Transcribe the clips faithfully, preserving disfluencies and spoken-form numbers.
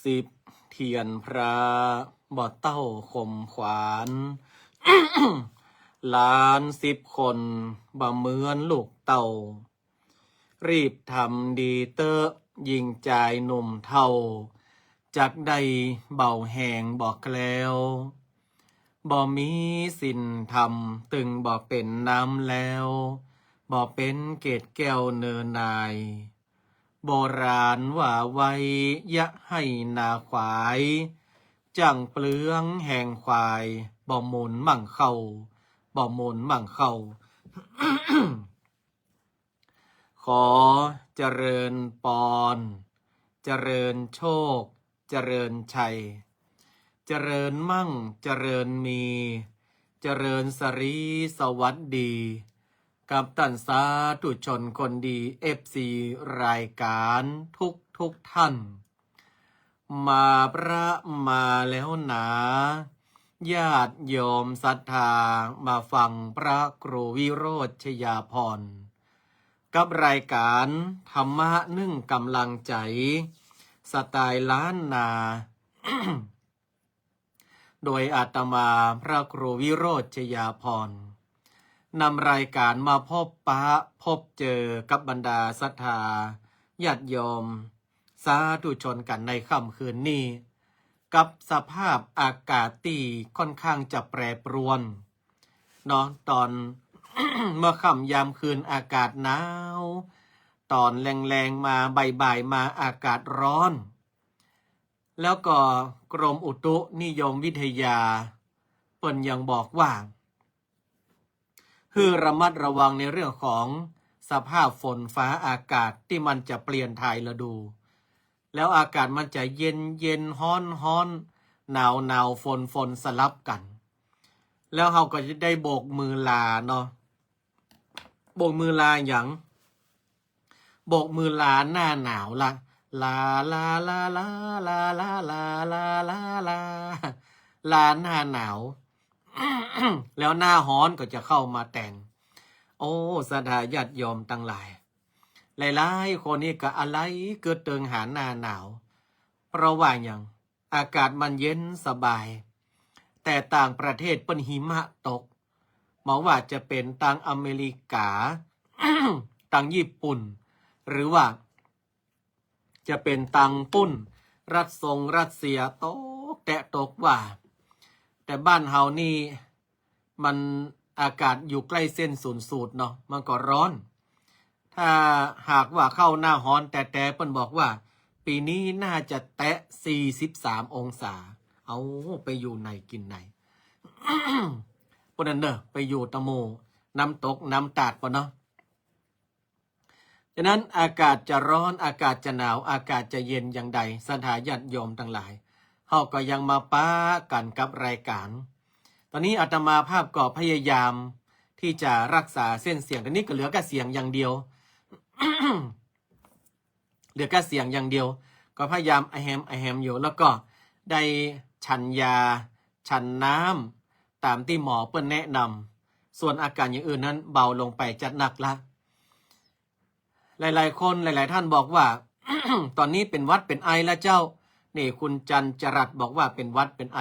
สิบเตียนพระ บ่เต้าคมขวาน หลานสิบคน บ่เหมือนลูกเต้า รีบทำดีเต๊อะ ยิ่งจายหนุ่มเฒ่า จักได้เบาแฮงบ่แคล้ว บ่มีศีลธรรม ตึงบ่เป๋นน้ำแล้ว บ่เป๋นเกศแก้วเนินนาย โบราณว่าไว้ อย่าให้นาขวาย จั่งเปลืองแฮงควาย บ่มูลมั่งเข้า บ่มูลมั่งเข้า ขอเจริญปอน เจริญโชค เจริญชัย เจริญมั่ง เจริญมี เจริญสรีสวัสดี กับต้านสาธุชนคนดี เอฟซี รายก๋านทุกทุกท่าน มาพระมาแล้วหนา ญาติโยมศรัทธา มาฟังพระครูวิโรจน์ชยาภรณ์ กับรายก๋านธรรมะนึ่งก๋ำลังใจ๋ สไตล์ล้านนา โดยอาตมาพระครูวิโรจน์ชยาภรณ์ นำรายก๋านมาพบปะพบเจอกับบรรดาศรัทธาญาติโยมสาธุชนกั๋นในค่ำคืนนี้ กับสภาพอากาศตี้ค่อนข้างจะแปรปรวนเนาะ ต๋อน เมื่อค่ำยามคืนอากาศหนาว ต๋อนแลงๆ มาบ่ายๆ มาอากาศฮ้อน แล้วก็กรมอุตุนิยมวิทยา เปิ้นยังบอกว่า หื้อระมัดระวังในเรื่องของสภาพฝนฟ้าอากาศตี้มันจะเปลี่ยนถ่ายฤดู แล้วอากาศมันจะเย็นๆ ฮ้อนๆ หนาวๆ ฝนๆ สลับกั๋น แล้วเฮาก็จะได้โบกมือลาเนาะ โบกมือลาหยัง โบกมือลาหน้าหนาวละ ลา ลา ลาหน้าหนาว แล้วหน้าฮ้อนก็จะเข้ามาแตน โอ้ ศรัทธาญาติโยมตังหลาย หลายๆ คนนี่ก็อะไลกึ๊ดเติงหาหน้าหนาว เพราะว่าหยัง อากาศมันเย็นสบาย แต่ต่างประเทศเปิ้นหิมะตก บ่ว่าจะเป๋นตางอเมริกา ตางญี่ปุ่น หรือว่าจะเป๋นตางปู๊น รัสซงรัสเซีย ตกแต๊ตกว่า แต่บ้านเฮานี่ มันอากาศอยู่ใก้เส้นศูนย์สูตรเนาะ มันก็ฮ้อน ถ้าหากว่าเข้าหน้าฮ้อนแต๊ๆ เปิ้นบอกว่า ปี๋นี้น่าจะแตะสี่สิบสามองศา เอา ไปอยู่ไหนกิ๋นไหน ปู้นนั้นเน่อ ไปอยู่ตะหมู่น้ำตกน้ำตาดปู้นเนาะ ฉะนั้นอากาศจะฮ้อน อากาศจะหนาว อากาศจะเย็นอย่างใด ศรัทธาญาติโยมตังหลาย เฮาก็ยังมาปะกั๋นกับรายก๋าน ต๋อนนี้อาตมาภาพก็พยายามตี้จะรักษาเส้นเสียง ต๋อนนี้ก็เหลือก้าเสียงอย่างเดียว เหลือก้าเสียงอย่างเดียว ก็พยายามอะแฮม อะแฮมอยู่ แล้วก็ได้ฉันยา ฉันน้ำ ต๋ามตี้หมอเปิ้นแนะนำ ส่วนอาก๋านอย่างอื่นนั้นเบาลงไปจัดนักละ หลายๆ คน หลายๆ ท่านบอกว่า ต๋อนนี้เป๋นหวัดเป๋นไอแล้วเจ้า นี่คุณจันจรัสบอกว่าเป๋นหวัดเป๋นไอ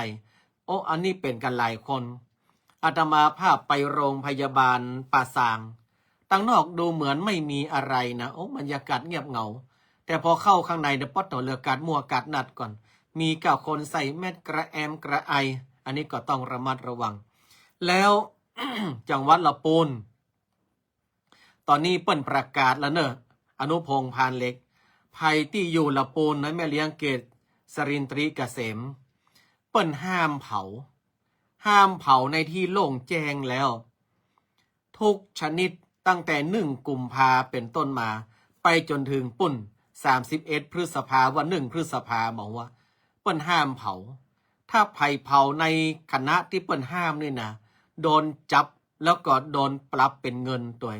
โอ้ อันนี้เป๋นกั๋นหลายคน อาตมาภาพไปโรงพยาบาลป่าซาง ตังนอกดูเหมือนไม่มีอะไรนะ โอ้ บรรยากาศเงียบเหงา แต่พอเข้าข้างในเนี่ย ป๊อดโถ่ เหลือก๋าดมั่วก๋าดนัดก่อน มีก้าคนใส่แมสกระแอมกระไอ อันนี้ก็ต้องระมัดระวัง แล้ว จังหวัดละปูน ต๋อนนี้เปิ้นประกาศแล้วเน่อ อนุพงษ์ พานเหล็ก ใผตี้อยู่ละปูนนะ แม่เลี้ยงเกษรินทรีเกษม เปิ้นห้ามเผา ห้ามเผาในตี้โล่งแจ้งแล้ว ทุกชนิดตั้งแต่หนึ่งกุมภาเป๋นต้นมา ไปจ๋นเถิงปู้น สามสิบเอ็ดพฤษภา ว่าหนึ่งพฤษภา หมอว่า เปิ้นห้ามเผา ถ้าใผเผาในขณะตี้เปิ้นห้ามนี่นะ โดนจับ แล้วก็โดนปรับเป๋นเงินตวย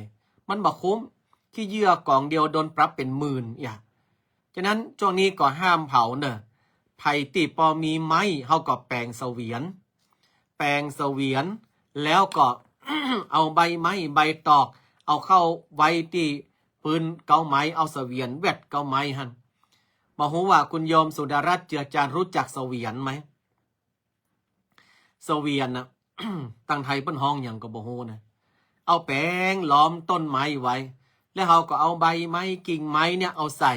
มันบ่คุ้ม ขี้เยื่อก๋องเดียวโดนปรับเป๋นหมื่น อย่า ฉะนั้นช่วงนี้ก็ห้ามเผาเน่อ ใผตี้ปอมีไม้ เฮาก็แป๋งเสวียน แป๋งเสวียน แล้วก็ เอาใบไม้ใบตอก เอาเข้าไว้ตี้ปื๊นเก๊าไม้ เอาเสวียนแหวดเก๊าไม้หั้น บ่ฮู้ว่าคุณโยมสุดารัตน์เจือจานรู้จักเสวียนไหม เสวียนน่ะ ตางไทยเปิ้นฮ้องหยังก็บ่ฮู้นะ เอาแป๋งล้อมต้นไม้ไว้ แล้วเฮาก็เอาใบไม้กิ่งไม้เนี่ยเอาใส่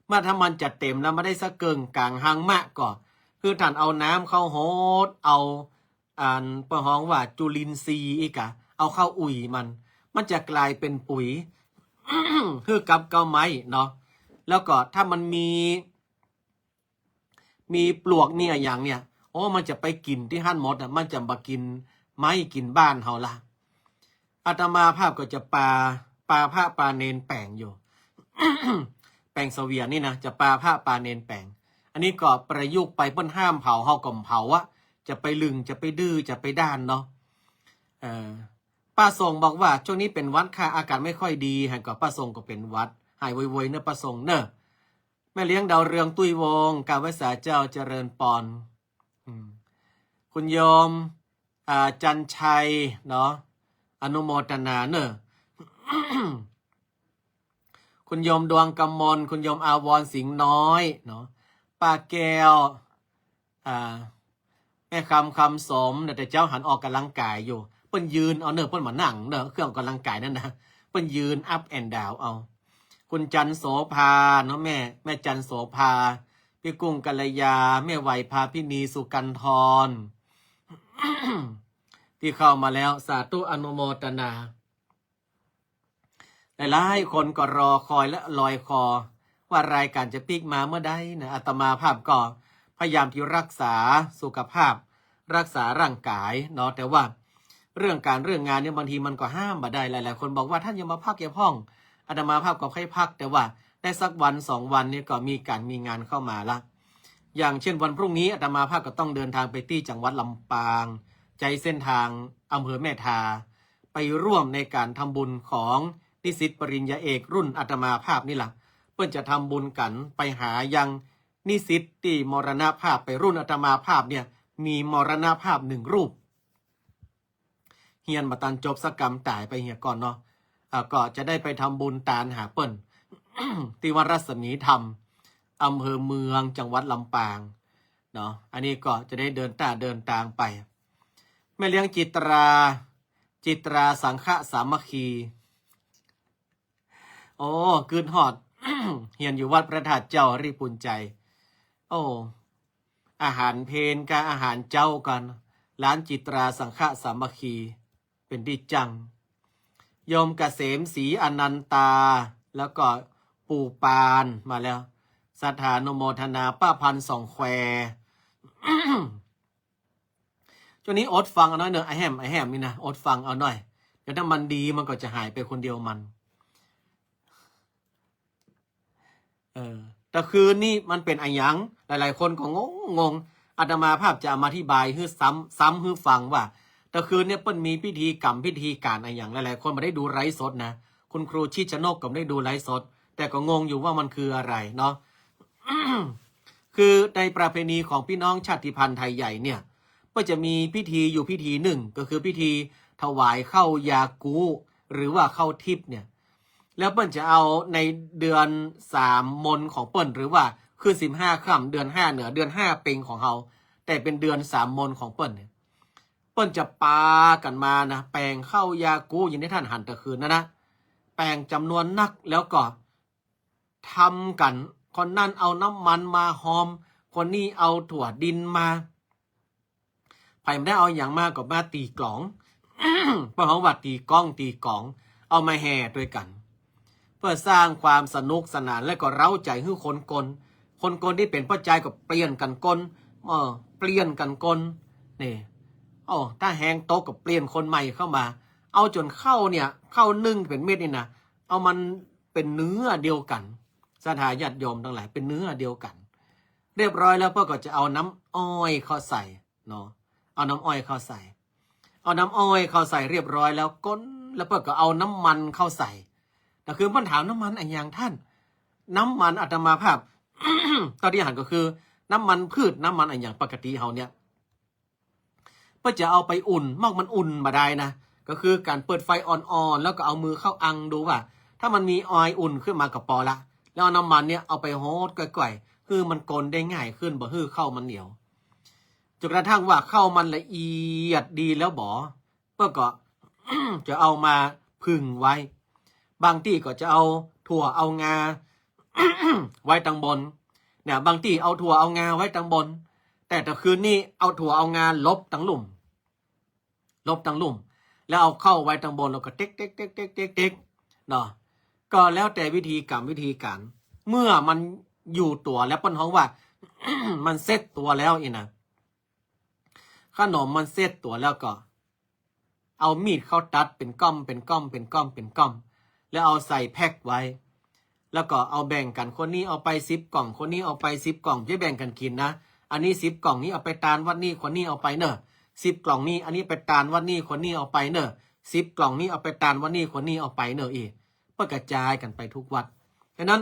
เมื่อถ้ามันจะเต็มแล้วมาได้สักเกิ่งก๋างฮังมะก็ คือต้านเอาน้ำเข้าหด เอา อันเปิ้นฮ้องว่าจุลินทรีย์อีกอะ เอาเข้าอุ่ยมัน มันจะก๋ายเป๋นปุ๋ย คือกับเก๊าไม้เนาะ แล้วก็ถ้ามันมี มีปลวกมีอะหยังเนี่ย โอ้ มันจะไปกิ๋นตี้หั้นหมดอะ มันจะบ่กิ๋นไม้กิ๋นบ้านเฮาละ อาตมาภาพก็จะปา ปาพระปาเณรแป๋งอยู่ แป๋งเสวียนนี่นะ จะปาพระปาเณรแป๋ง อันนี้ก็ประยุกต์ไป เปิ้นห้ามเผา เฮาก็บ่เผาอะ จะไปลึง จะไปดื้อ จะไปด้านเนาะ เออ ป้าส่งบอกว่า ช่วงนี้เป๋นหวัดค่ะ อาการไม่ค่อยดี หันก็ป้าส่งก็เป๋นหวัด หายไวๆ เนอะป้าส่งเนอะ แม่เลี้ยงดาวเรืองตุ้ยวงศ์ กราบไหว้สาเจ้า เจริญปอน อืม คุณโยม อ่า จันชัยเนาะ อนุโมทนาเนอะ คุณโยมดวงกมล คุณโยมอาวรณ์สิงห์น้อยเนาะ ป้าแก้ว อ่า แม่คำ คำสม เนี่ย แต่เจ๊าหันออกก๋ำลังก๋ายอยู่ เปิ้นยืนเอาเนอะ เปิ้นบ่นั่งเนอะ เครื่องออกก๋ำลังก๋ายนั่นนะ เปิ้นยืน up and down เอา คุณจันโสภาเนาะ แม่ แม่จันโสภา พี่กุ้งกัลยา แม่ไหว พาพินี สุกันทร ตี้เข้ามาแล้ว สาธุอนุโมทนา หลายๆ คนก็รอคอยและลอยคอ ว่ารายการจะปิ๊กมาเมื่อใดนะ อาตมาภาพก็พยายามตี้รักษาสุขภาพ รักษาร่างก๋ายเนาะ แต่ว่าเรื่องก๋านเรื่องงานเนี่ย บางทีมันก็ห้ามบ่ได้ หลายๆ คนบอกว่า ท่านอย่ามาพักอย่าพ่อง อาตมาภาพก็ใค่พัก แต่ว่าได้สักวันสองวันเนี่ยก็มีก๋านมีงานเข้ามาละ อย่างเช่นวันพรุ่งนี้อาตมาภาพก็ต้องเดินทางไปตี้จังหวัดลำปาง ใจ๊เส้นทางอำเภอแม่ทา ไปร่วมในก๋านทำบุญของนิสิตปริญญาเอกรุ่นอาตมาภาพนี่ล่ะ เปิ้นจะทำบุญกั๋นไปหายังนิสิตตี้มรณภาพไปรุ่นอาตมาภาพเนี่ย มีมรณภาพหนึ่งรูป เฮียนบ่ตันจบสักกำ ต๋ายไปเหียก่อนเนาะ อ่า ก็จะได้ไปทำบุญตานหาเปิ้น ตี้วัดรัศมีธรรม อำเภอเมือง จังหวัดลำปางเนาะ อันนี้ก็จะได้เดินต้าเดินตางไป แม่เลี้ยงจิตรา จิตราสังฆสามัคคี โอ้ กึ๊ดฮอด เฮียนอยู่วัดพระธาตุเจ้าริปุญไจย โอ้ อาหารเพลกับอาหารเจ๊ากั๋น ร้านจิตราสังฆสามัคคี เป๋นตี้จั้ง โยมเกษมศรีอนันตา แล้วก็ปู่ปานมาแล้ว สาธานุโมทนา ป้าพันธุ์สองแคว ช่วงนี้อดฟังเอาหน้อยเนอะ ไอ้แหม ไอ้แหมนี่นะ อดฟังเอาหน่อย เดี๋ยวถ้ามันดีมันก็จะหายไปคนเดียวมัน เออ ตะคืนนี้มันเป๋นอะหยัง หลายๆ คนก็งง งง อาตมาภาพจะเอามาอธิบายหื้อซ้ำ ซ้ำหื้อฟังว่า ตะคืนเนี่ยเปิ้นมีพิธีกรรมพิธีก๋านอะหยัง หลายๆ คนบ่ได้ดูไลฟ์สดนะ คุณครูชิดชนกก็บ่ได้ดูไลฟ์สด แต่ก็งงอยู่ว่ามันคืออะไรเนาะ คือในประเพณีของพี่น้องชาติพันธุ์ไทยใหญ่เนี่ย ก็จะมีพิธีอยู่พิธีหนึ่ง ก็คือพิธีถวายข้าวยาคู หรือว่าข้าวทิพย์เนี่ย แล้วเปิ้นจะเอาในเดือนสามมนของเปิ้น หรือว่าขึ้นสิบห้าค่ำเดือนห้าเหนือ เดือนห้าเป็งของเฮา แต่เป๋นเดือนสามมนของเปิ้นเนี่ย เปิ้นจะปากั๋นมานะ แป๋งข้าวยาคูอย่างตี้ท่านหันตะคืนนั้นนะ แป๋งจ๋ำนวนนัก แล้วก็ทำกั๋น คนนั้นเอาน้ำมันมาฮอม คนนี้เอาถั่วดินมา ใผบ่ได้เอาหยังมาก็มาตี๋ก๋อง เปิ้นฮ้องว่าตี๋ก้องตี๋ก๋อง เอามาแห่ตวยกั๋น เพื่อสร้างความสนุกสนานและก็เร้าใจ๋หื้อคนกล คนกลตี้เป๋นป้อจายก็เปลี่ยนกั๋นกล เออ เปลี่ยนกั๋นกล นี่ โอ้ ถ้าแฮงตกก็เปลี่ยนคนใหม่เข้ามา เอาจ๋นข้าวเนี่ย ข้าวนึ่งเป๋นเม็ดนี่นะ เอามันเป๋นเนื้อเดียวกั๋น ศรัทธาญาติโยมตังหลาย เป๋นเนื้อเดียวกั๋น เรียบร้อยแล้วเปิ้นก็จะเอาน้ำอ้อยเข้าใส่เนาะ เอาน้ำอ้อยเข้าใส่ เอาน้ำอ้อยเข้าใส่เรียบร้อยแล้ว ก้น แล้วเปิ้นก็เอาน้ำมันเข้าใส่ แต่คือเปิ้นถามน้ำมันอะหยังท่าน น้ำมันอาตมาภาพ เต้าตี้หันก็คือน้ำมันพืช น้ำมันอะหยัง ปกติเฮาเนี่ย เปิ้นจะเอาไปอุ่น มอกมันอุ่นบ่ได้นะ ก็คือก๋านเปิดไฟอ่อนๆ แล้วก็เอามือเข้าอังดูว่า ถ้ามันมีออยล์อุ่นขึ้นมาก็ปอละ แล้วเอาน้ำมันเนี่ยเอาไปโฮดก้อยๆ หื้อมันก๋นได้ง่ายขึ้น บ่หื้อข้าวมันเหนียว จนกระทั่งว่าข้าวมันละเอียดดีแล้วบ่ เปิ้นก็ จะเอามาผึ่งไว้ บางตี้ก็จะเอาถั่วเอางา ไว้ตังบน เนี่ย บางตี้เอาถั่วเอางาไว้ตังบน แต่ตะคืนนี้เอาถั่วเอางาลบตังลุ่ม ลบตังลุ่ม แล้วเอาข้าวไว้ตังบน แล้วก็เต๊กเต๊กเต๊กเต๊กเต๊กเต๊กเนาะ ก็แล้วแต่วิธีกรรมวิธีก๋าน เมื่อมันอยู่ตั๋วแล้ว เปิ้นฮ้องว่า มันเซ็ตตั๋วแล้วอี้นะ ขนมมันเซ็ตตั๋วแล้วก็ เอามีดเข้าตัดเป๋นก้อม เป๋นก้อม เป๋นก้อม เป๋นก้อม แล้วเอาใส่แพ็คไว้ แล้วก็เอาแบ่งกั๋น คนนี้เอาไปสิบกล่อง คนนี้เอาไปสิบกล่อง จะแบ่งกั๋นกิ๋นนะ อันนี้สิบกล่องนี้เอาไปตานวัดนี้ คนนี้เอาไปเน่อ สิบกล่องนี้ อันนี้ไปตานวัดนี้ คนนี้เอาไปเน่อ สิบกล่องนี้เอาไปตานวัดนี้ คนนี้เอาไปเน่อ อี้ เปิ้นกระจายกั๋นไปทุกวัด ฉะนั้น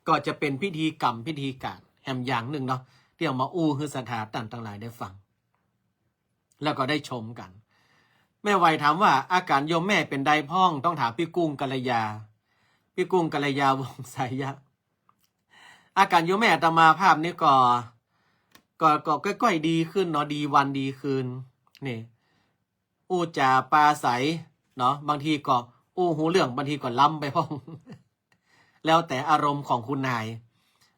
ก็จะเป๋นพิธีกรรมพิธีก๋านแหมอย่างนึ่งเนาะ ตี้เอามาอู้หื้อศรัทธาต้านตังหลายได้ฟัง แล้วก็ได้ชมกั๋น แม่ไหวถามว่า อาก๋านโยมแม่เป๋นใดพ่อง ต้องถามปี้กุ้งกัลยา ปี้กุ้งกัลยา วงศ์ไสยะ อาก๋านโยมแม่อาตมาภาพนี่ก็ ก็ ก็ก้อยๆ ดีขึ้นเนาะ ดีวันดีคืน นี่ อู้จ๋าปาใสเนาะ บางทีก็อู้ฮู้เรื่อง บางทีก็ล้ำไปพ่อง แล้วแต่อารมณ์ของคุณนาย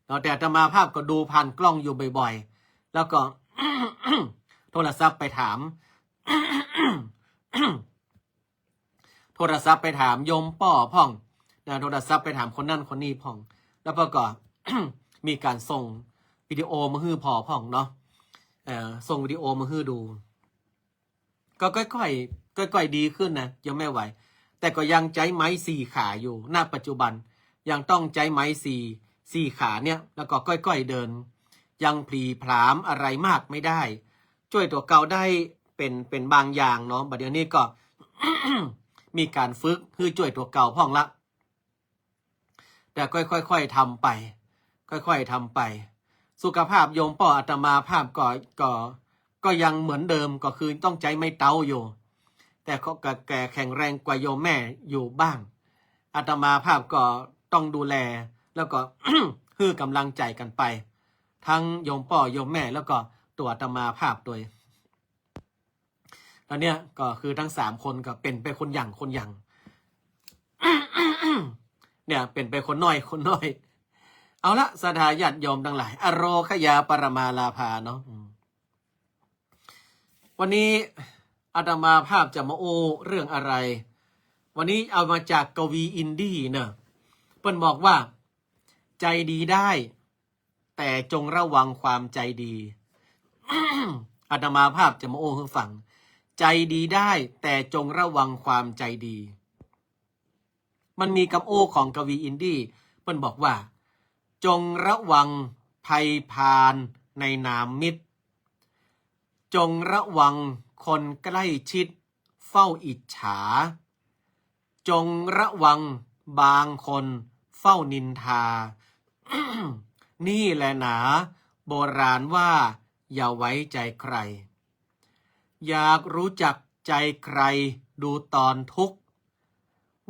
เนาะ แต่อาตมาภาพก็ดูผ่านกล้องอยู่บ่อยๆ แล้วก็ โทรศัพท์ไปถาม โทรศัพท์ไปถามโยมป้อพ่องนะ โทรศัพท์ไปถามคนนั้นคนนี้พ่อง แล้วป้อก็ มีก๋านส่งวิดีโอมาหื้อป้อพ่องเนาะ เอ่อ ส่งวิดีโอมาหื้อดู ก็ก้อยๆ ก้อยๆ ดีขึ้นนะ ยังไม่ไหว แต่ก็ยังใจ๊ไม้สี่ขาอยู่ ณ ปัจจุบัน ยังต้องใจ๊ไม้สี่ สี่ขาเนี่ย แล้วก็ก้อยๆ เดิน ยังผลีผลามอะไรมากไม่ได้ จ้วยตั๋วเก่าได้เป๋น เป๋นบางอย่างเนาะ บัดเดี๋ยวนี้ก็ มีก๋านฝึกหื้อจ้วยตั๋วเก่าพ่องละ แต่ค่อยๆ ค่อยๆ ทำไป ค่อยๆ ทำไป สุขภาพโยมป้ออาตมาภาพก็ ก็ ก็ยังเหมือนเดิม ก็คือต้องใจ๊ไม้เต๊าอยู่ แต่ก็ ก็แก่แข็งแรงกว่าโยมแม่อยู่บ้าง อาตมาภาพก็ต้องดูแล แล้วก็ หื้อก๋ำลังใจ๋กั๋นไป ทั้งโยมป้อโยมแม่ แล้วก็ตั๋วอาตมาภาพตวย ต๋อนเนี้ยก็คือทั้งสามคนก็เป๋นไปคนหยั่งคนหยั่ง เนี่ย เป๋นไปคนน้อยคนน้อย เอาละ ศรัทธาญาติโยมตังหลาย อโรคยาปรมาลาภาเนาะ อืม วันนี้อาตมาภาพจะมาอู้เรื่องอะไร วันนี้เอามาจากกวีอินดี้เนอะ เปิ้นบอกว่า ใจดีได้ แต่จงระวังความใจดี อาตมาภาพจะมาอู้หื้อฟัง ใจดีได้ แต่จงระวังความใจดี มันมีกำอู้ของกวีอินดี้ เปิ้นบอกว่า จงระวังภัยพาลในนามมิตร จงระวังคนใกล้ชิดเฝ้าอิจฉา จงระวังบางคนเฝ้านินทา นี่แหละหนา โบราณว่าอย่าไว้ใจใคร อยากรู้จักใจใครดูตอนทุกข์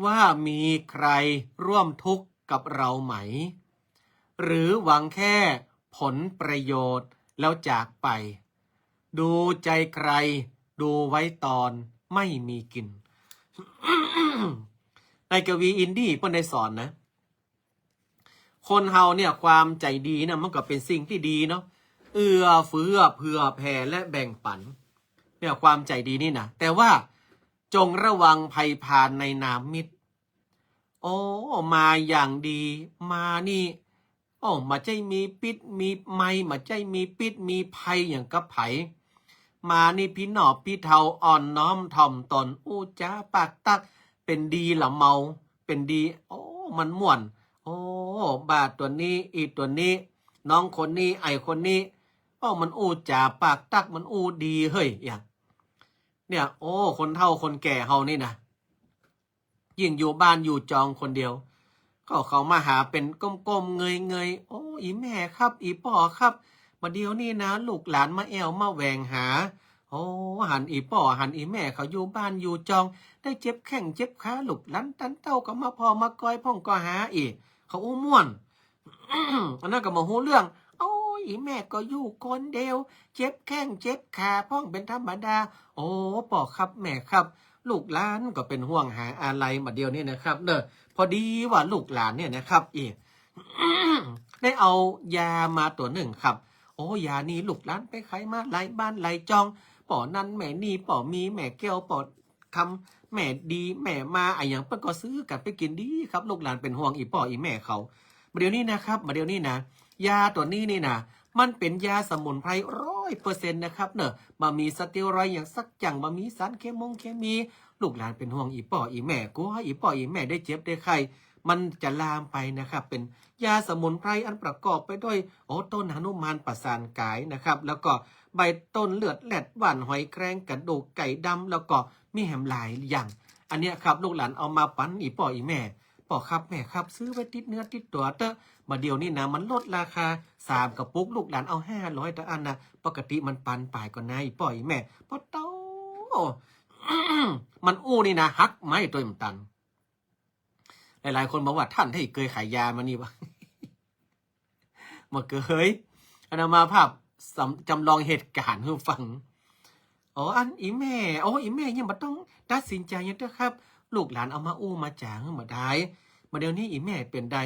ว่ามีใครร่วมทุกข์กับเราไหม หรือหวังแค่ผลประโยชน์แล้วจากไป ดูใจใครดูไว้ตอนไม่มีกิน ในกวีอินดี้เปิ้นได้สอนนะ คนเฮาเนี่ยความใจดีนะมันก็เป๋นสิ่งตี้ดีเนาะ เอื้อเฟื้อเผื่อแผ่และแบ่งปัน เนี่ยความใจดีนี่นะ แต่ว่าจงระวังภัยพาลในนามมิตร โอ้ มาอย่างดี มานี่ โอ้ บ่ใจ้มีพิษมีภัย บ่ใจ้มีพิษมีภัยหยังกับใผ มานี่ปี้หนอปี้เฒ่าอ่อนน้อมถ่อมตน อู้จ๋าปากตั๊ก เป๋นดีละเมา เป๋นดี โอ้ มันม่วน โอ้ บ่าตั๋วนี้ อี่ตั๋วนี้ น้องคนนี้ ไอ้คนนี้ โอ้ มันอู้จ๋าปากตั๊ก มันอู้ดีเฮ้ย อย่าง เนี่ย โอ้ คนเฒ่าคนแก่เฮานี่นะ ยิ่งอยู่บ้านอยู่จองคนเดียว ก็เขามาหาเป๋นก้มๆ เงยๆ โอ้ อี่แม่ครับ อี่ป้อครับ บ่าเดี่ยวนี้นะ ลูกหลานมาแอ่วมาแหว่งหา โอ้ หันอี่ป้อ หันอี่แม่เขาอยู่บ้านอยู่จอง ได้เจ็บแข้งเจ็บขา ลูกหลานตันเต้าก็มาผ่อมากอยพ่องก็หาอี่ เขาอู้ม่วน อันนั้นก็บ่ฮู้เรื่อง โอ้ย อีแม่ก็อยู่คนเดียว เจ็บแข้งเจ็บขาพ่องเป๋นธรรมดา โอ้ ป้อครับแม่ครับ ลูกหลานก็เป๋นห่วงหาอาลัยบ่าเดี่ยวนี้นะครับ เน่อ พอดีว่าลูกหลานเนี่ยนะครับ อี ได้เอายามาตั๋วนึ่งครับ โอ้ ยานี่ลูกหลานไปไขมาหลายบ้านหลายจอง ป้อนั้นแม่นี่ ป้อมีแม่แก้ว ป้อ คำ แม่ดีแม่มาอะหยังเปิ้นก็ซื้อกั๋นไปกิ๋นดีครับ ลูกหลานเป๋นห่วงอี่ป้ออี่แม่เขา บ่าเดี่ยวนี้นะครับ บ่าเดี่ยวนี้นะ ยาตั๋วนี้นี่นะ มันเป๋นยาสมุนไพรร้อยเปอร์เซ็นต์นะครับเน่อ บ่มีสเตียรอยด์หยังสักอย่าง บ่มีสารเคมงเคมี ลูกหลานเป๋นห่วงอี่ป้ออี่แม่ กั๋วอี่ป้ออี่แม่ได้เจ็บได้ไข้ มันจะลามไปนะครับ เป๋นยาสมุนไพรอันประกอบไปด้วย โอ้ ต้นหนุมานประสานกายนะครับ แล้วก็ใบต้นเลือดแรด ว่านหอยแครง กระดูกไก่ดำ แล้วก็มีแหมหลายอย่าง อันเนี้ยครับ ลูกหลานเอามาปั๋นอี่ป้ออี่แม่ ป้อครับแม่ครับ ซื้อไว้ติดเนื้อติดตั๋วเต๊อะ บ่าเดี่ยวนี้นะ มันลดราคา สามกระปุก ลูกหลานเอาห้าร้อยเต้าอั้นนะ ปกติมันปันป๋ายก่อนนะ อี่ป้ออี่แม่ ปะโต้ มันอู้นี่นะ หักไม้ตวยมันตัน หลายๆ คนบอกว่า ต้านได้เกยขายยามานี่วะ บ่เกย อาตมาภาพสำ- จำลองเหตุการณ์หื้อฟัง อ๋อ อันอี่แม่ โอ้ อี่แม่ยังบ่ต้องตัดสินใจ๋หยังเต๊อะครับ ลูกหลานเอามาอู้มาจ๋าหื้อบ่าดาย บ่าเดี่ยวนี้อี่แม่เป๋นใด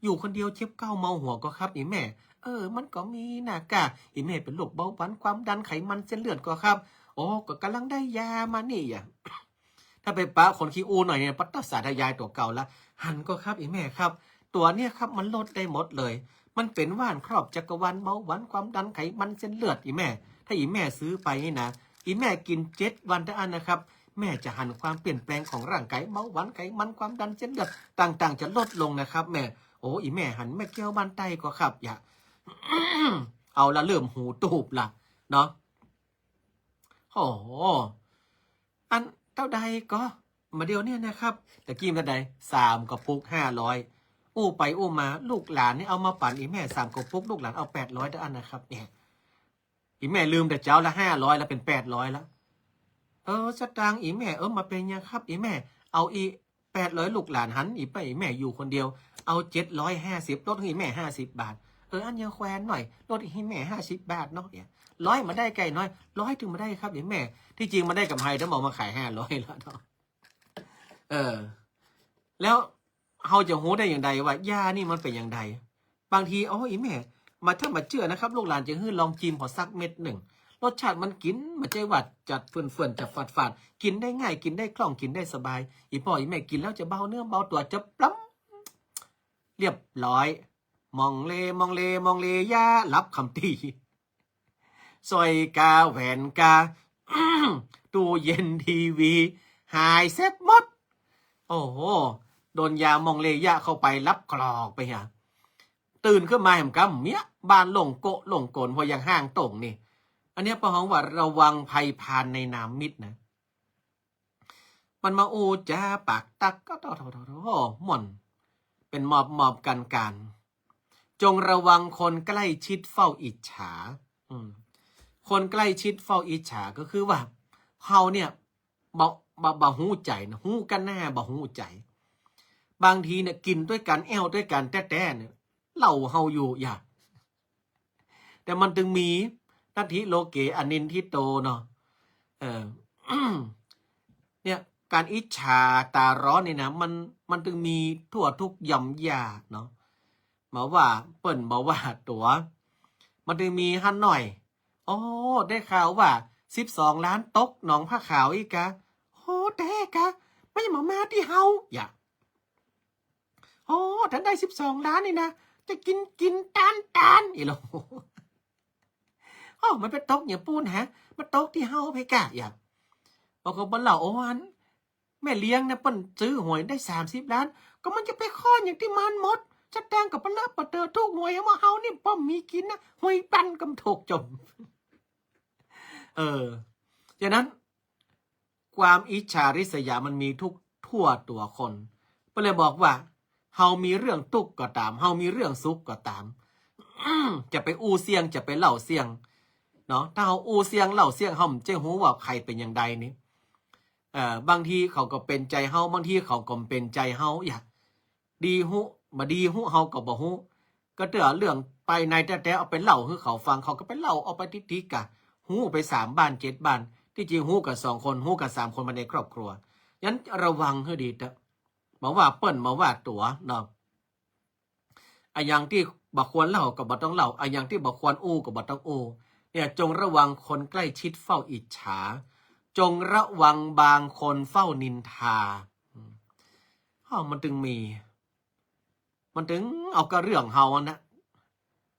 อยู่คนเดียวเจ็บเก้าเมาหัวก่อครับ อี่แม่ เออ มันก็มีน่ะก้า อี่แม่เป๋นโรคเบาหวาน ความดัน ไขมันเส้นเลือดก่อครับ อ๋อ ก็ก่ำลังได้ยามานี่อะ ถ้าไปปะคนขี้อู้หน่อยเนี่ย ปะโต้ สาธยายตั๋วเก่าละ หันก่อครับ อี่แม่ครับ ตั๋วเนี่ยครับ มันลดได้หมดเลย มันเป๋นว่านครอบจักรวาล เบาหวาน ความดัน ไขมันเส้นเลือด อี่แม่ ถ้าอี่แม่ซื้อไปนี่นะ อี่แม่กิ๋นเจ็ดวันเต้าอั้นนะครับ แม่จะหันความเปลี่ยนแปลงของร่างกาย เบาหวาน ไขมัน ความดัน เส้นเลือดต่างๆ จะลดลงนะครับแม่ โอ้ อี่แม่หัน แม่แก้วบ้านใต้ก่อครับ อย่า เอาละ เริ่มหูตูบละเนาะ โอ้โห อันเต้าใดก่อ บ่าเดี่ยวเนี่ยนะครับ ตะกี้มันเต้าใด สามกระปุกห้าร้อย อู้ไปอู้มา ลูกหลานนี่เอามาปั๋นอี่แม่ สามกระปุก ลูกหลานเอาแปดร้อยเต้าอั้นนะครับ เนี่ย อี่แม่ลืมแต่เจ๊าละ ห้าร้อย แล้วเป๋นแปดร้อยแล้ว เออ สตางค์อี่แม่ เออ บ่าเป๋นหยังครับ อี่แม่ เอาอี่แปดร้อย ลูกหลานหัน อี่ป้ออี่แม่อยู่คนเดียว เอาเจ็ดร้อยห้าสิบ ลดหื้ออี่แม่ห้าสิบบาท เออ อันยังแควนหน่อย ลดหื้ออี่แม่ห้าสิบบาทเนาะ เนี่ย ร้อยบ่าได้ไก่น้อย ร้อยตึงบ่าได้ครับ อี่แม่ ตี้จริงมันได้ก๋ำไร ถ้าเอามาขายห้าร้อยแล้วเนาะ เออ แล้วเฮาจะฮู้ได้อย่างใดว่ายานี่มันเป๋นอย่างใด บางที โอ้ อี่แม่ บ่า ถ้าบ่าเจื้อนะครับ ลูกหลานจะหื้อลองจิมผ่อสักเม็ดนึ่ง รสชาติมันกิ๋น บ่ใจ้ว่าจะเฟื่อนๆ จะฝาดๆ กิ๋นได้ง่าย กิ๋นได้คล่อง กิ๋นได้สบาย อี่ป้ออี่แม่กิ๋นแล้วจะเบาเนื้อเบาตั๋ว จะปล้ำ เรียบร้อย มองเล มองเล มองเลยา หลับคำตี้ สร้อยกา แหวนกา ตู้เย็น ทีวี หายเสียหมด โอ้โห โดนยามองเลยาเข้าไป หลับกรอกไปเหีย ตื่นขึ้นมาแหมกำเมี้ย บ้านโล่งโก้โล่งโกน เพราะยังห้างโต่งนี่ อันเนี้ยเปิ้นฮ้องว่าระวังภัยพาลในนามมิตรนะ มันมาอู้จ๋าปากตั๊กก็ โถ่ๆๆๆ ม่วน เป๋นมอบๆ กั๋นๆ จงระวังคนใกล้ชิดเฝ้าอิจฉา อืม คนใกล้ชิดเฝ้าอิจฉาก็คือว่า เฮาเนี่ย บ่ บ่ บ่ฮู้ใจ๋นะ ฮู้ก้าหน้า บ่ฮู้ใจ๋ บางทีเนี่ย กิ๋นตวยกั๋น แอ่วตวยกั๋นแต๊ๆ เนี่ย เล่าเฮาอยู่ อย่า แต่มันตึงมี นัตถิโลเก อนินทิโต เนาะ เออ เนี่ย ก๋านอิจฉาต๋าร้อนนี่นะ มัน มันตึงมีทั่วกู้ย่อมย่าเนาะ บ่ว่าเปิ้น บ่ว่าตั๋ว มันตึงมีหั้นหน้อย โอ้ ได้ข่าวว่า สิบสองล้านตกหนองผ้าขาวอี้กา โอ้ แต๊กา มันยังบ่มาตี้เฮา อย่า โอ้ ถ้าได้สิบสองล้านนี่นะ จะกิ๋นกิ๋นตานตาน อี่หลอ โอ้ มันไปตกอย่างปู้นฮะ มันตกตี้เฮาไปกะ อย่า ปรากฏเปิ้นเล่า โอ้ อัน แม่เลี้ยงนะ เปิ้นซื้อหวยได้สามสิบล้าน ก็มันจะไปคลอดอย่างตี้มันหมด สตางค์ก็ปะเลอะปะเต๋อ ถูกหวย เมื่อเฮานี่บ่มีกิ๋นนะ หวยปันก็ถูกจ่ม เออ ฉะนั้น ความอิจฉาริษยามันมีทุกทั่วตั๋วคน เปิ้นเลยบอกว่า เฮามีเรื่องตุ๊กข์ก็ต๋าม เฮามีเรื่องสุขก็ต๋าม จะไปอู้เสี้ยง จะไปเล่าเสี้ยง เนาะ ถ้าเฮาอู้เสี้ยงเล่าเสี้ยง เฮาบ่ใจ้ฮู้ว่าใผเป๋นอย่างใดนี่ เอ่อ บางทีเขาก็เป๋นใจ๋เฮา บางทีเขาก็บ่เป๋นใจ๋เฮา อย่า ดีฮู้ บ่ดีฮู้เฮาก็บ่ฮู้ ก็เตื้อเรื่องภายในแต๊ๆ เอาไปเล่าหื้อเขาฟัง เขาก็ไปเล่าออกไปติ๊กๆ กะ ฮู้ไปสามบ้านเจ็ดบ้าน ตี้จริงฮู้กั๋นสองคน ฮู้กั๋นสามคนภายในครอบครัว ฉะนั้นระวังหื้อดีเต๊อะ บ่ว่าเปิ้น บ่ว่าตั๋วเนาะ อะหยังตี้บ่ควรเล่าก็บ่ต้องเล่า อะหยังตี้บ่ควรอู้ก็บ่ต้องอู้ เนี่ย จงระวังคนใกล้ชิดเฝ้าอิจฉา จงระวังบางคนเฝ้านินทา อืม อ้าว มันตึงมี มันตึงเอากะเรื่องเฮาอันนะ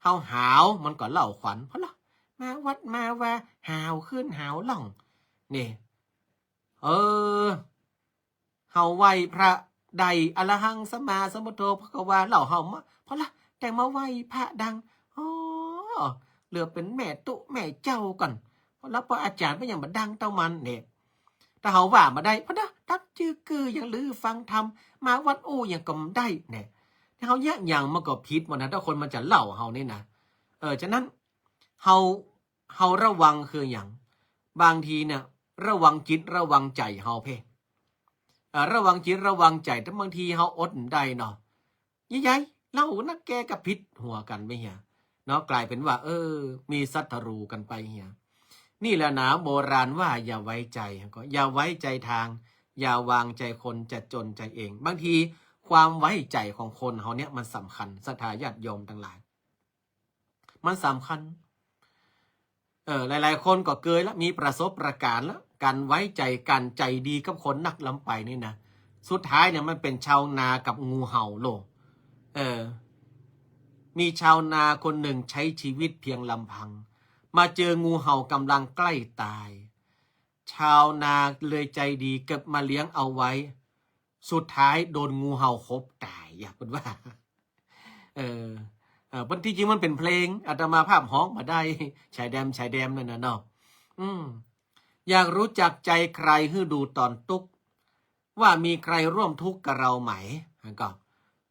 เฮาหาวมันก็เล่าขวัญ เพราะละ มาวัดมาวาหาวขึ้นหาวล่อง นี่ เออ เฮาไหว้พระได้ อะระหังสัมมาสัมพุทโธภะคะวา เล่าเฮามา เพราะละ แต่มาไหว้พระดัง อ๋อ เหลือเป๋นแม่ตุ๊แม่เจ้าก่อน เพราะละ เพราะอาจ๋ารย์เปิ้นยังบ่ดังเต้ามันเนี่ย ถ้าเฮาว่าบ่ได้ เพราะนะ ตั๊กจื้อกือยังลือฟังธรรม มาวัดอู้ยังก็บ่ได้เนี่ย ถ้าเฮาเยียะหยังมันก็ผิดหมดนะ ถ้าคนมันจะเล่าเฮานี่นะ เออ ฉะนั้น เฮา เฮาระวังคือหยัง บางทีเนี่ย ระวังจิตระวังใจ๋เฮาเพ่ เอ่อ ระวังจิตระวังใจ๋ แต่บางทีเฮาอดบ่ได้เนาะ ยายๆ เล่านักแกก็ผิดหัวกั๋นไปเหีย เนาะ กลายเป๋นว่า เออ มีศัตรู๋กั๋นไปเหีย นี่แหละนะ โบราณว่าอย่าไว้ใจ ก็อย่าไว้ใจทาง อย่าวางใจคน จะจนใจเอง บางทีความไว้ใจ๋ของคนเฮาเนี่ยมันสำคัญ ศรัทธาญาติโยมตังหลาย มันสำคัญ เออ หลายๆ คนก็เกยละ มีประสบการณ์ละ ก๋านไว้ใจ๋ ก๋านใจ๋ดีกับคนนักล้ำไปนี่นะ สุดท้ายเนี่ยมันเป๋นชาวนากับงูเห่าโลก เออ มีชาวนาคนนึ่งใจ๊จีวิตเปียงลำพัง มาเจองูเห่าก่ำลังใก้ต๋าย ชาวนาเลยใจ๋ดีเก็บมาเลี้ยงเอาไว้ สุดท้ายโดนงูเห่าขบต๋าย เปิ้นว่า เออ เออ ตี้จริงมันเป๋นเพลง อาตมาภาพฮ้องบ่ได้ ชายแดน ชายแดนนั่นน่ะเนาะ อืม อยากรู้จักใจ๋ใครหื้อดูต๋อนตุ๊กข์ ว่ามีใครร่วมทุกข์กับเราไหม ก็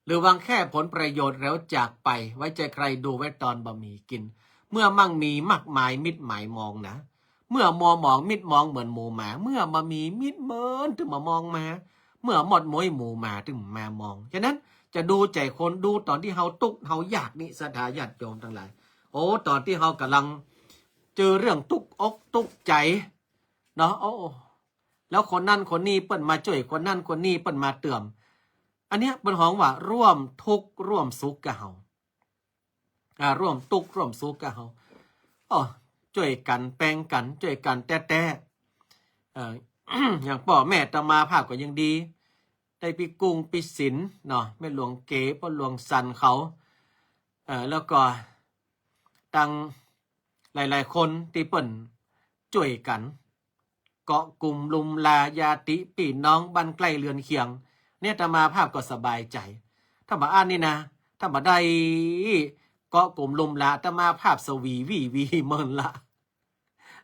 หรือหวังแค่ผลประโยชน์แล้วจากไป ไว้ใจ๋ใครดูไว้ต๋อนบ่มีกิ๋น เมื่อมั่งมีมากมายมิตรหมายมองนะ เมื่อมัวหมองมิตรมองเหมือนหมูหมา เมื่อบ่มีมิตรเมินตึงบ่มองมา เมื่อหมดม้วยหมูหมาตึงมามอง ฉะนั้นจะดูใจ๋คน ดูต๋อนตี้เฮาตุ๊กข์เฮายากนี่ ศรัทธาญาติโยมตังหลาย โอ้ ต๋อนตี้เฮาก่ำลังเจอเรื่องตุ๊กอกตุ๊กใจ๋เนาะ โอ้ แล้วคนนั้นคนนี้เปิ้นมาจ้วย คนนั้นคนนี้เปิ้นมาเตื้อม อันเนี้ยเปิ้นฮ้องว่าร่วมทุกข์ร่วมสุขกับเฮา อ่า ร่วมตุ๊กข์ร่วมสุขกับเฮา อ้อ จ้วยกั๋นแปงกั๋น จ้วยกั๋นแต๊ๆ เอ่อ อย่างป้อแม่อาตมาภาพก็ยังดี ได้ปี้กุ้งปี้สินเนาะ แม่หลวงเก๋ ป้อหลวงสันเขา เอ่อ แล้วก็ตังหลายๆ คนตี้เปิ้นจ้วยกั๋น เกาะกลุ่มลุมลาญาติปี้น้องบ้านใก้เฮือนเคียง เนี่ยอาตมาภาพก็สบายใจ๋ ถ้าบ่อั้นนี่นะ ถ้าบ่ได้เกาะกลุ่มลุมลา อาตมาภาพสวีวีวีเมินละ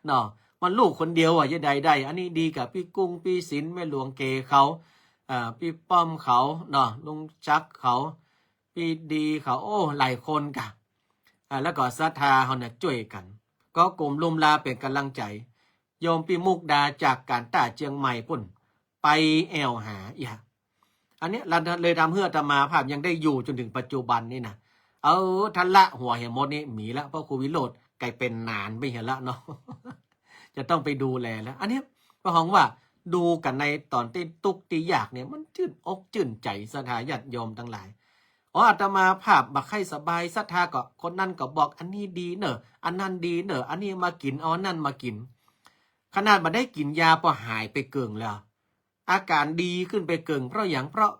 เนาะ มันลูกคนเดียวอะ จะได้ได้ อันนี้ดีกับปี้กุ้งปี้สิน แม่หลวงเก๋เขา อ่า ปี้ป้อมเขาเนาะ ลุงจักรเขา ปี้ดีเขา โอ้ หลายคนกะ อ่า แล้วก็ศรัทธาเฮาเนี่ยจ้วยกั๋น เกาะกลุ่มลุมลาเป๋นก๋ำลังใจ๋ โยมปี้มุกดาจากก๋านต้าเจียงใหม่ปุ้น ไปแอ่วหา เอี้ย อันเนี้ยละ เลยทำหื้ออาตมาภาพยังได้อยู่จ๋นเถิงปัจจุบันนี่นะ เออ ถ้าละหัวเหียหมดนี่มีละ เพราะครูวิโรจน์ไก๋เป๋นหนานไปเหียละเนาะ จะต้องไปดูแลแล้ว อันเนี้ย ป้อฮ้องว่าดูกั๋นในต๋อนตี้ตุ๊กข์ตี้ยากเนี่ย มันจื้นอกจื้นใจ๋ ศรัทธาญาติโยมตังหลาย อ๋อ อาตมาภาพบ่ใค่สบาย ศรัทธาก็ คนนั้นก็บอก อันนี้ดีเน่อ อันนั้นดีเน่อ อันนี้มากิ๋น เอาอันนั้นมากิ๋น ขนาดบ่ได้กิ๋นยาป้อหายไปเกิ่งแล้ว อาก๋านดีขึ้นไปเกิ่ง เพราะหยัง เพราะ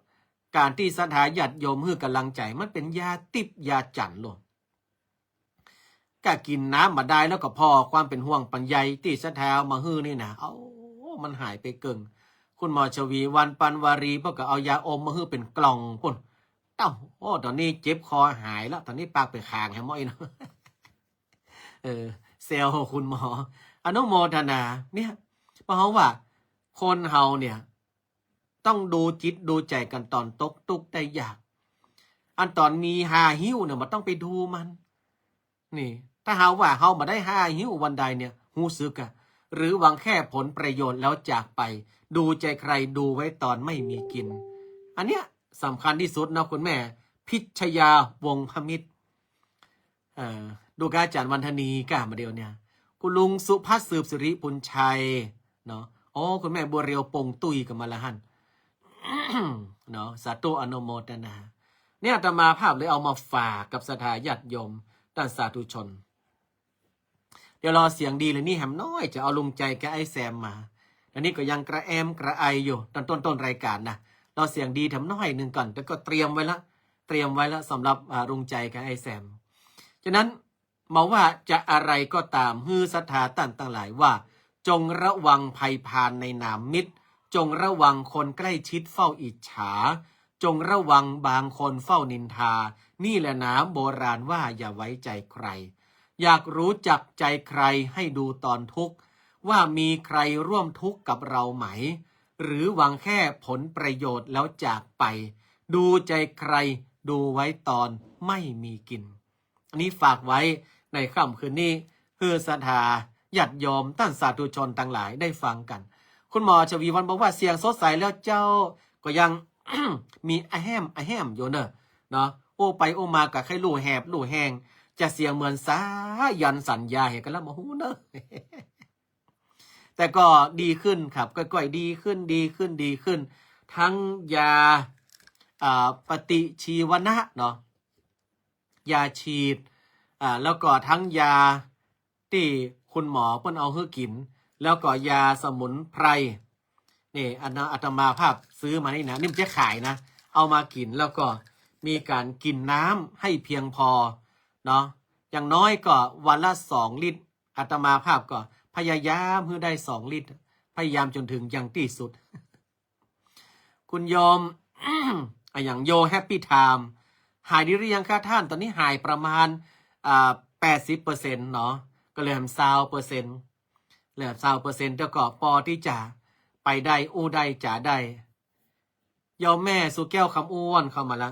ก๋านตี้ศรัทธาญาติโยมหื้อก๋ำลังใจ๋ มันเป๋นยาติ๊บยาจั๋นโลด กะกิ๋นน้ำบ่ได้แล้วก็ผ่อความเป๋นห่วงเป๋นใยตี้ศรัทธาเอามาหื้อนี่นะ เอ้า มันหายไปเกิ่ง คุณหมอชวีวรรณ ปันวารี เปิ้นก็เอายาอมมาหื้อเป๋นกล่องปุ้น เต้า โอ้ ต๋อนนี้เจ็บคอหายแล้ว ต๋อนนี้ปากเป๋นคางแหมหมออีกเนาะ เออ แซวคุณหมอ อนุโมทนา เนี่ย ป้อฮ้องว่า คนเฮาเนี่ย ต้องดูจิตดูใจ๋กั๋นต๋อนตกตุ๊กข์ได้ยาก อันต๋อนมีฮาหิ้วเนี่ย บ่ต้องไปดูมัน นี่ ถ้าเฮาว่าเฮาบ่ได้ฮาหิ้ววันใดเนี่ย ฮู้สึกอะ หรือหวังแค่ผลประโยชน์แล้วจากไป ดูใจ๋ใครดูไว้ต๋อนไม่มีกิ๋น อันเนี้ยสำคัญตี้สุดเนาะคุณแม่ พิชยาวงศ์พมิตร เอ่อ ดูกาอาจ๋ารย์วันธนีก้ามาเดี๋ยวเนี่ย คุณลุงสุพัฒน์ สืบสิริปุญชัย เนาะ โอ้ คุณแม่บัวเรียว ปงตุ้ย ก็มาละหั้น เนาะ สาธุอนุโมทนา เนี่ยอาตมาภาพเลยเอามาฝากกับศรัทธาญาติโยมต้านสาธุชน เดี๋ยวรอเสียงดีเลยนี่แหมน้อยจะเอาลุงใจ๋กับไอ้แซมมา อันนี้ก็ยังกระแอมกระไออยู่ตอนต้นๆ รายการนะ รอเสียงดีแถมน้อยหนึ่งก่อน แต่ก็เตรียมไว้ละ เตรียมไว้ละสำหรับ อ่า ลุงใจ๋กับไอ้แซม ฉะนั้น บ่ว่าจะอะไรก็ตาม หื้อศรัทธาต้านตังหลายว่า จงระวังภัยพาลในนามมิตร จงระวังคนใกล้ชิดเฝ้าอิจฉา จงระวังบางคนเฝ้านินทา นี่แหละหนาโบราณว่าอย่าไว้ใจใคร อยากรู้จักใจใครให้ดูตอนทุกข์ ว่ามีใครร่วมทุกข์กับเราไหม หรือหวังแค่ผลประโยชน์แล้วจากไป ดูใจใครดูไว้ตอนไม่มีกิน อันนี้ฝากไว้ในค่ำคืนนี้ หื้อศรัทธาญาติโยมต้านสาธุชนตังหลายได้ฟังกัน คุณหมอชวีวรรณบอกว่าเสียงสดใสแล้วเจ้า ก็ยัง มีอะแฮมอะแฮมอยู่เนอะ เนาะ อู้ไปอู้มาก็ใค่ลู่แหบลู่แฮง จะเสียงเหมือนสายัณสัญญาเหตุกันแล้วบ่ฮู้เนอะ แต่ก็ดีขึ้นครับ ค่อยๆ ดีขึ้น ดีขึ้น ดีขึ้น ทั้งยา อ่า ปฏิชีวนะเนาะ ยาฉีด อ่า แล้วก็ทั้งยาตี้คุณหมอเปิ้นเอาหื้อกิ๋น แล้วก็ยาสมุนไพร นี่ อันนั้นอาตมาภาพซื้อมานี่นะ นี่บ่ใจ้ขายนะ เอามากิ๋น แล้วก็มีก๋านกิ๋นน้ำให้เพียงพอเนาะ อย่างน้อยก็วันละสองลิตร อาตมาภาพก็พยายามหื้อได้สองลิตร พยายามจ๋นเถิงอย่างตี้สุด คุณโยม อะหยัง โยแฮปปี้ไทม์ หายดีหรือยังคะท่าน ต๋อนนี้หายประมาณ อ่า แปดสิบเปอร์เซ็นต์เนาะ ก็เหลือซาวเปอร์เซ็นต์ เหลือซาวเปอร์เซ็นต์ แต่ก็ปอตี้จะไปได้ อู้ได้จ๋าได้ โยมแม่สุแก้ว คำอ้วน เข้ามาละ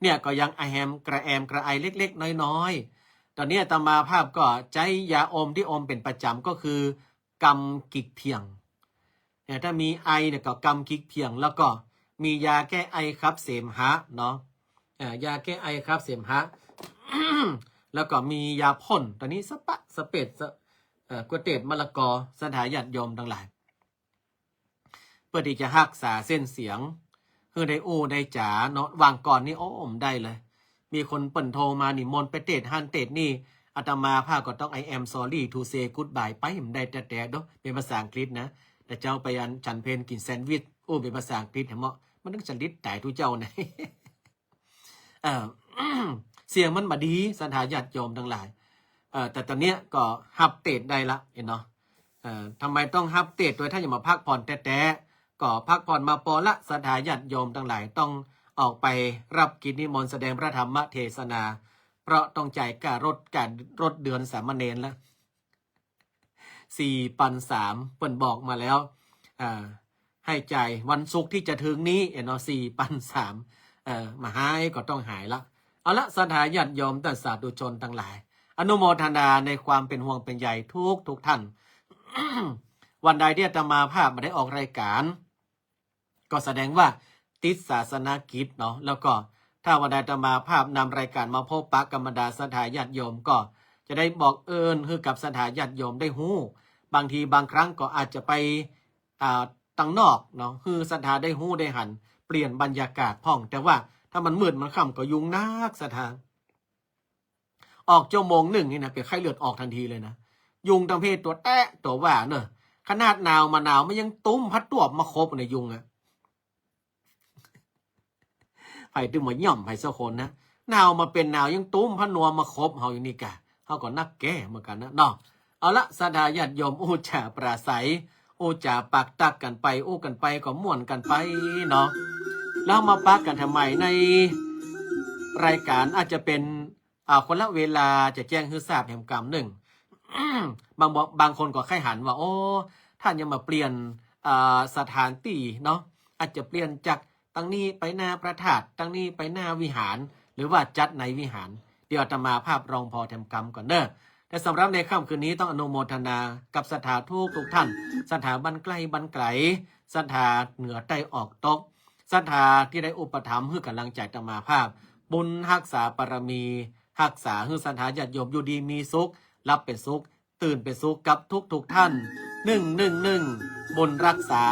เนี่ยก็ยังอะแฮมกระแอมกระไอเล็กๆ น้อยๆ ต๋อนนี้อาตมาภาพก็ใจ๊ยาอมตี้อมเป๋นประจ๋ำก็คือกำกิกเพียง เนี่ย ถ้ามีไอเนี่ยก็กำกิกเพียง แล้วก็มียาแก้ไอขับเสมหะเนาะ เอ่อ ยาแก้ไอขับเสมหะ แล้วก็มียาพ่น ต๋อนนี้สะปะสะเปดสะ เอ่อ กัวเตดมะละกอ ศรัทธาญาติโยมตังหลาย เปื้อตี้จะฮักษาเส้นเสียง หื้อได้อู้ได้จ๋าเนาะ วางก่อนนี่ โอ้ บ่ได้เลย มีคนเปิ้นโทรมานิมนต์ไปเตสน์หั้นเตสน์นี่ อาตมาภาพก็ต้อง I am sorry to say goodbye ไป บ่ได้แต๊ๆ เนาะ เป๋นภาษาอังกฤษนะ แต่เจ้าไปอันฉันเพลกิ๋นแซนด์วิช อู้เป๋นภาษาอังกฤษแหมเนาะ มันตึงสะหลิดต๋ายตุ๊เจ้านะ เอ่อ เสียงมันบ่ดี ศรัทธาญาติโยมตังหลาย เอ่อ แต่ต๋อนเนี้ยก็ฮับเตสน์ได้ละ หันเนาะ เอ่อ ทำไมต้องฮับเตสน์ โดยถ้าจะมาพักผ่อนแต๊ๆ ก็พักผ่อนมาปอละ ศรัทธาญาติโยมตังหลาย ต้องออกไปฮับกิจนิมนต์แสดงพระธรรมเทศนา เพราะต้องจ่ายค่ารถ ค่ารถเดือนสามเณรละ สี่ปันสาม เปิ้นบอกมาแล้ว อ่า ให้จ่ายวันศุกร์ตี้จะเถิงนี้ หันเนาะ สี่ปันสาม เอ่อ บ่หายก็ต้องหายละ เอาละ ศรัทธาญาติโยมต้านสาธุชนตังหลาย อนุโมทนาในความเป๋นห่วงเป๋นใยทุกๆ ท่าน วันใดตี้อาตมาภาพบ่ได้ออกรายการ ก็แสดงว่าติดศาสนกิจเนาะ แล้วก็ถ้าวันใดอาตมาภาพนำรายการมาพบปะกับบรรดาศรัทธาญาติโยม ก็จะได้บอกเอิ้นหื้อกับศรัทธาญาติโยมได้ฮู้ บางทีบางครั้งก็อาจจะไป อ่า ตังนอกเนาะ หื้อศรัทธาได้ฮู้ได้หัน เปลี่ยนบรรยากาศพ่อง แต่ว่าถ้ามันมืดมันค่ำก็ยุงนักศรัทธา ออกจั๊วโมงนึ่งนี่นะ เป๋นไข้เลือดออกตันทีเลยนะ ยุงตังเพศตั๋วแต๊ตั๋วว่าเนอะ ขนาดหนาวบ่หนาวมันยังตุ้มผ้าตวบมาคบในยุงอะ ใผตึงบ่ย่อมใผสักคนนะ หนาวบ่เป๋นหนาวยังตุ้มผ้านวมมาคบเฮาอยู่นี่กา เฮาก็นักแก้เหมือนกั๋นนะเนาะ เอาละ ศรัทธาญาติโยม อู้จ๋าปราศรัย อู้จ๋าปากตั๊กกั๋นไป อู้กั๋นไปก็ม่วนกั๋นไปเนาะ แล้วมาปะกั๋นแถมใหม่ในรายการ อาจจะเป๋น อ่า คนละเวลา จะแจ้งหื้อทราบแหมกำนึ่ง บาง บางคนก็ใค่หันว่า โอ้ ต้านยังบ่เปลี่ยน อ่า สถานตี้เนาะ อาจจะเปลี่ยนจากตังนี้ไปหน้าพระธาตุ ตังนี้ไปหน้าวิหาร หรือว่าจัดในวิหาร เดี๋ยวอาตมาภาพลองผ่อแถมกำก่อนเนอะ แต่สำหรับในค่ำคืนนี้ต้องอนุโมทนากับศรัทธาทุกๆ ท่าน ศรัทธาบ้านใก้บ้านไก๋ ศรัทธาเหนือใต้ออกตก ศรัทธาตี้ได้อุปถัมภ์หื้อก๋ำลังใจ๋อาตมาภาพ บุญฮักษาบารมี ฮักษาหื้อศรัทธาญาติโยมอยู่ดีมีสุข หลับเป๋นสุข ตื่นเป๋นสุขกับทุกๆ ท่าน หนึ่งหนึ่งหนึ่ง บุญฮักษา